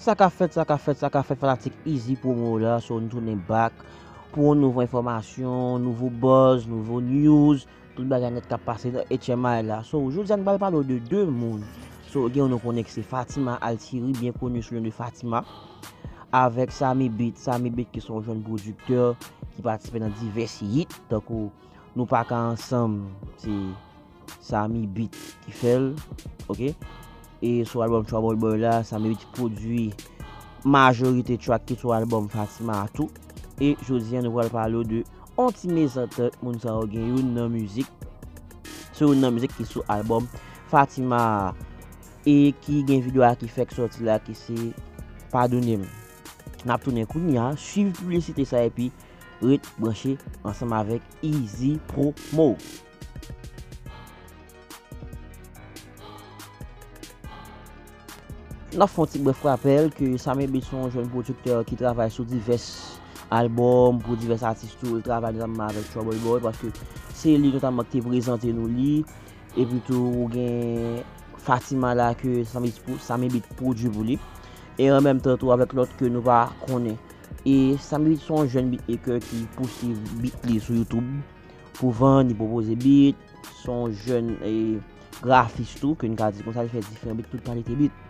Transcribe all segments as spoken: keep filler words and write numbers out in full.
Sa k ap fèt, sa k ap fèt, sa k ap fèt, fanatik Easy Promo la. So, nou tounen back pou yon nouvo enfòmasyon, nouvo buzz, nouvo news, tout bagay nèt k ap pase nan H M I la. So, jodi a nou pral pale w de de moun. So, gen yon nou konnen ki se Fatima Altiri, byen koni sou non de Fatima, avèk Samy Beat. Samy Beat ki se yon jèn pwodiktè ki patisipe nan divès hit, tankou Nou Pa Ka Ansanm, se Samy Beat ki fè l, oke? E sou albòm Trouble Boy la, Samy Beat pwodui majorite track ki sou albòm Fatima a tou. E jodi a, nou pral pale w de yon ti mezantant moun sa yo gen youn nan mizik. Se youn nan mizik ki sou albòm Fatima a. E ki gen videyo a ki fèk sòti la, ki se Padone M. N ap tounen kounye a, swiv piblisite sa epi ret branche ansanm avèk Easy Promo. N ap fè yon ti brèf rapèl ke Samy Beat se yon jèn pwodiktè ki travay sou divès albòm pou divès atis tou. Li travay notamman avèk Trouble Boy, paske se li notamman ki te prezante nou li. Epi tou, ou gen Fatima la ke Samy Beat pwo-, Samy Beat pwodui pou li. E an menm tan tou avèk lòt ke nou pa konnen. E Samy Beat se yon jèn beatmaker ki poste beat li sou YouTube pou vann, li pwopoze beat. Se yon jèn, e, grafis tou, ke n ka di konsa, li fè diferan beat, tout kalite beat.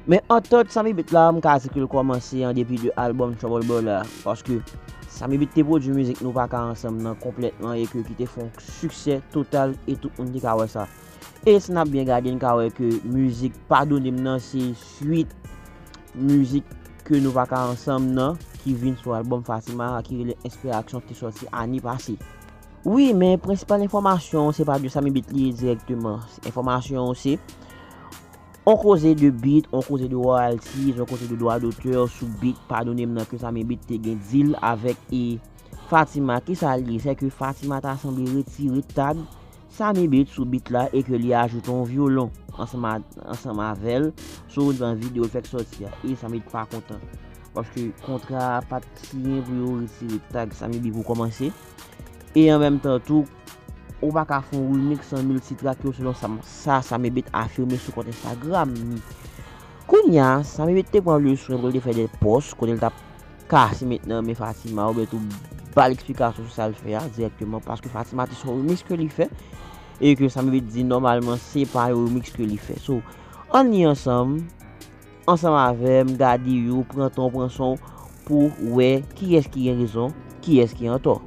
Men antant Samy Beat la, m ka di ke l kòmanse an depi de albòm Trouble Boy la, paske Samy Beat te pwodui mizik Nou Pa Ka Ansanm nan konplètman e ke ki te fè yon siksè total e tout moun te ka wè sa. E si n ap byen gade, n ka wè ke mizik Padone M nan se swit mizik ke Nou Pa Ka Ansanm nan ki vin sou albòm Fatima a ki rele Enspirasyon ki te sòti ane pase. Wi, men prensipal enfòmasyon se pa de Samy Beat li ye dirèkteman. Enfòmasyon se on koze de beat, on koze de royalties, on koze de dwa dotè sou beat Padone M nan ke Samy Beat te gen deal avèk e Fatima. Kisa l ye? Se ke Fatima ta sanble retire tag Samy Beat sou beat la e ke li ajoute yon vyolon ansanm a, ansanm avè l sou nan videyo l fèk sòti a. E Samy Beat pa kontan. Paske kontra a pa t siyen pou yo retire tag Samy Beat pou kòmanse. E an menm tan tou, ou pa ka fè yon remix an miltitrack yo selon sa, sa Samy Beat afime sou kont Instagram li. Kounye a, Samy Beat te pran leson pou l te fè de pòs, kote l t ap kase met nan men Fatima, oubyen tou ba l eksplikasyon sou sa l fè a dirèkteman, paske Fatima te se yon remix ke li fè, e ke Samy Beat di nòmalman se pa yon remix ke li fè. So, ann li ansanm, ansanm avè m, gade yo, pran tan w, pran san w pou w wè kiyès ki gen rezon, kiyès ki antò.